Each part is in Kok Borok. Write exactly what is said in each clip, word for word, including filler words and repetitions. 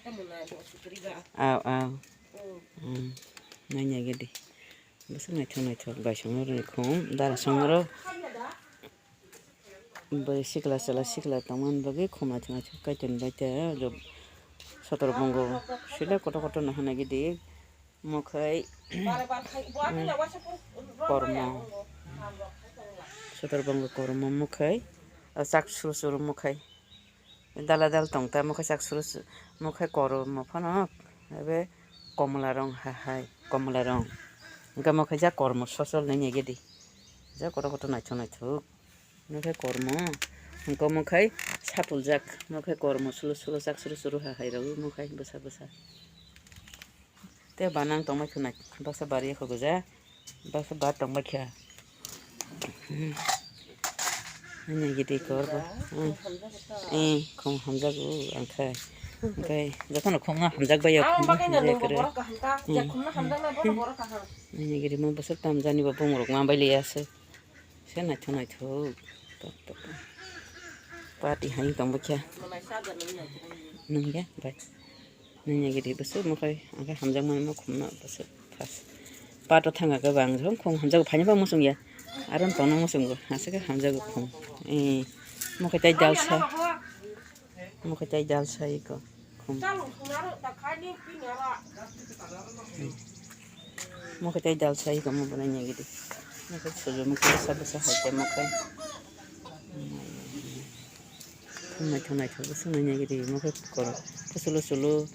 Aw, aw. Hmm. Nanya gidi. Bwswk naithok naithok bai songwi rwni khum, dara songwi rw. Bai sikla chwla sikla tongmani bagwi khum naithok naithok kaitor bai te sotor bongo sila kotor kotor no hwnwi gidi. Mukhai, mm, kormo. Sotor bongo kormo mukhai. O chak suru suru mukhai. Dala dal tong ta mukhai chak suru su-, mukhai kormo phano. Ebe komla rong ha hai, komla rong. Hingke mukhai ja kormo sosol nai nai gedi. Ja kotor kotor naithok naithok. Mukhai kormo. Hingke mukhai sapul jak. Mukhai kormo sulu sulu chak suru suru ha hai rw mukhai bwsa bwsa. Te banang tongma khwnai, basa bari kho gja, basa bar tongma kha. Ani gidi kor ba. Eh, khum hamjago ang khai. Khai, jotono khum hamjak bai ya, khum hamjak kre. Ani gidi mo bwswk tam jani bo bumrok ma bai liya se. Se naithok naithok. Party hai tong bwkha. Nungya bai. Nungya gidi bwswk mukhai. Angkhe hamjakmani mukhumno bwswk. Pas. Pato thanga khe bang jong khum hamjago phaini bang muchungya. Aro tongno muchungo. Aswk khe hamjago khum. Eh. Mukhai tai dalsa. Mukhai tai dalsa iko. Khum. Mukhai tai dalsa iko mo bwnai nai gidi. Mukhai suju mukhai bwsa bwsa hai te mukhai. Naithok naithok bwswk nai nai gidi mukhai koro. Kusulo sulo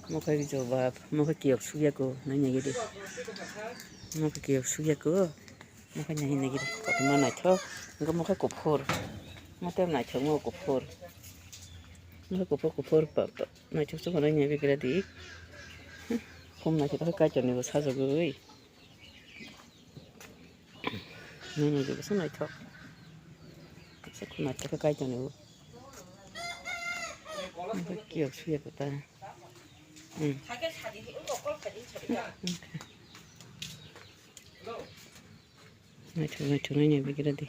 mukhai jobab mukhai kiyok sukya ko nai nai gidi. Mukhai kiyok sukya ko. Mukhai nai nai gidi kotorma naithok. Hwnkhe mukhai kuphur. Mukhai naithok mo kuphur. Mukhai kuphur kuphur pa pa. Naithok se hwnwi naibe gira di. Khum naithok khe kaitorni bo sajagwi. Nini je bwswk naithok. Bwswk khum naithok khe kaitorni bo. Kiyok suya kota. Hmm. Naithok naithok nini bigra di.